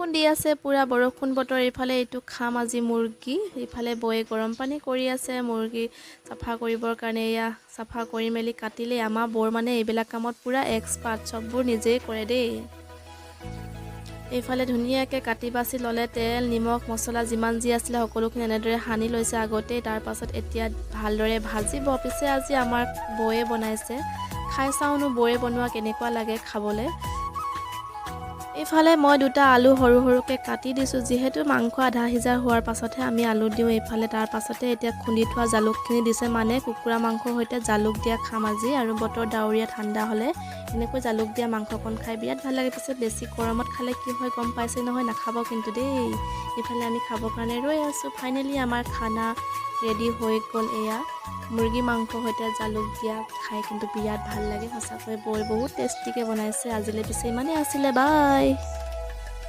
বৰষুণ দি আছে, পূৰা বৰষুণ বতৰ। এইফালে এইটো খাম আজি মুৰ্গী। এইফালে বৌয়ে গৰম পানী কৰি আছে মুৰ্গী চাফা কৰিবৰ কাৰণে। এয়া চাফা কৰি মেলি কাটিলেই। আমাৰ বৌৰ মানে এইবিলাক কামত পূৰা এক্সপাৰ্ট, চববোৰ নিজেই কৰে দেই। এইফালে ধুনীয়াকৈ কাটি বাছি ল'লে। তেল, নিমখ, মছলা যিমান যি আছিলে সকলোখিনি এনেদৰে সানি লৈছে আগতেই। তাৰপাছত এতিয়া ভালদৰে ভাজিব। পিছে আজি আমাৰ বৌয়ে বনাইছে, খাই চাওঁনো বৌয়ে বনোৱা কেনেকুৱা লাগে খাবলৈ। এইফালে মই দুটা আলু সৰু সৰুকৈ কাটি দিছোঁ, যিহেতু মাংস আধা সিজা হোৱাৰ পাছতহে আমি আলু দিওঁ এইফালে। তাৰ পাছতে এতিয়া খুন্দি থোৱা জালুকখিনি দিছে, মানে কুকুৰা মাংসৰ সৈতে জালুক দিয়া খাম আজি। আৰু বতৰ ডাৱৰীয়া ঠাণ্ডা হ'লে এনেকৈ জালুক দিয়া মাংসকণ খাই বিৰাট ভাল লাগে। পিছে বেছি গৰমত খালে কি হয় গম পাইছে নহয়? নাখাব কিন্তু দেই। এইফালে আমি খাবৰ কাৰণে ৰৈ আছোঁ। ফাইনেলি আমাৰ খানা ৰেডি হৈ গ'ল। এয়া মুৰ্গী মাংসৰ সৈতে জালুক দিয়া, খাই কিন্তু বিৰাট ভাল লাগে সঁচাকৈ। বৌয়ে বহুত টেষ্টিকৈ বনাইছে। আজিলৈ পিছে ইমানেই আছিলে, বাই।